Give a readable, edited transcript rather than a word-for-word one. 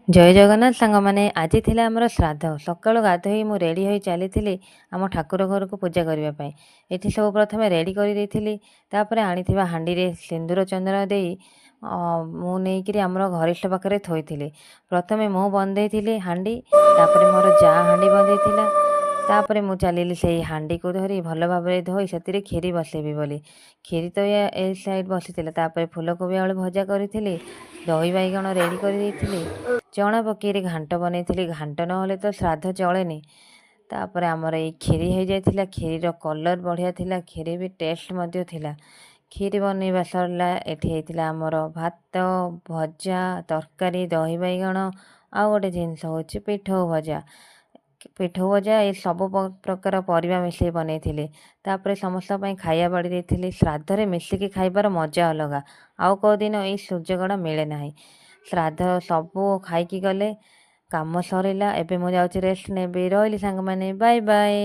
ଜୟ ଜଗନ୍ନାଥ ସାଙ୍ଗମାନେ। ଆଜି ଥିଲା ଆମର ଶ୍ରାଦ୍ଧ। ସକାଳୁ ଗାଧୋଇ ମୁଁ ରେଡ଼ି ହୋଇ ଚାଲିଥିଲି ଆମ ଠାକୁର ଘରକୁ ପୂଜା କରିବା ପାଇଁ। ଏଠି ସବୁ ପ୍ରଥମେ ରେଡ଼ି କରିଦେଇଥିଲି। ତାପରେ ଆଣିଥିବା ହାଣ୍ଡିରେ ସିନ୍ଦୁର ଚନ୍ଦନ ଦେଇ ମୁଁ ନେଇକିରି ଆମର ଘରିଷ୍ଠ ପାଖରେ ଥୋଇଥିଲି। ପ୍ରଥମେ ମୁଁ ବନ୍ଦେଇଥିଲି ହାଣ୍ଡି, ତାପରେ ମୋର ଯା ହାଣ୍ଡି ବନ୍ଦେଇଥିଲା। ତାପରେ ମୁଁ ଚାଲିଲି ସେଇ ହାଣ୍ଡିକୁ ଧରି ଭଲ ଭାବରେ ଧୋଇ ସେଥିରେ କ୍ଷୀରି ବସେଇବି ବୋଲି। କ୍ଷୀରି ତ ଏ ସାଇଡ଼୍ ବସିଥିଲା। ତାପରେ ଫୁଲକୋବି ଆଳୁ ଭଜା କରିଥିଲି, ଦହି ବାଇଗଣ ରେଡ଼ି କରିଦେଇଥିଲି, ଚଣା ପକେଇରେ ଘାଣ୍ଟ ବନେଇଥିଲି। ଘାଣ୍ଟ ନହେଲେ ତ ଶ୍ରାଦ୍ଧ ଚଳେନି। ତାପରେ ଆମର ଏଇ କ୍ଷୀରି ହେଇଯାଇଥିଲା। କ୍ଷୀରିର କଲର୍ ବଢ଼ିଆ ଥିଲା, କ୍ଷୀରି ବି ଟେଷ୍ଟ ମଧ୍ୟ ଥିଲା। କ୍ଷୀରି ବନେଇବା ସରିଲା। ଏଠି ହେଇଥିଲା ଆମର ଭାତ, ଭଜା, ତରକାରୀ, ଦହି ବାଇଗଣ, ଆଉ ଗୋଟେ ଜିନିଷ ହେଉଛି ପିଠଉ ଭଜା। ପିଠଉ ଭଜା ଏ ସବୁ ପ୍ରକାର ପରିବା ମିଶାଇ ବନେଇଥିଲି। ତାପରେ ସମସ୍ତଙ୍କ ପାଇଁ ଖାଇବା ବାଢ଼ି ଦେଇଥିଲି। ଶ୍ରାଦ୍ଧରେ ମିଶିକି ଖାଇବାର ମଜା ଅଲଗା, ଆଉ କେଉଁ ଦିନ ଏଇ ସୁଯୋଗଟା ମିଳେ ନାହିଁ। ଶ୍ରାଦ୍ଧ ସବୁ ଖାଇକି ଗଲେ, କାମ ସରିଲା। ଏବେ ମୁଁ ଯାଉଛି ରେଷ୍ଟ ନେବି। ରହିଲି ସାଙ୍ଗମାନେ, ବାଏ ବାଏ।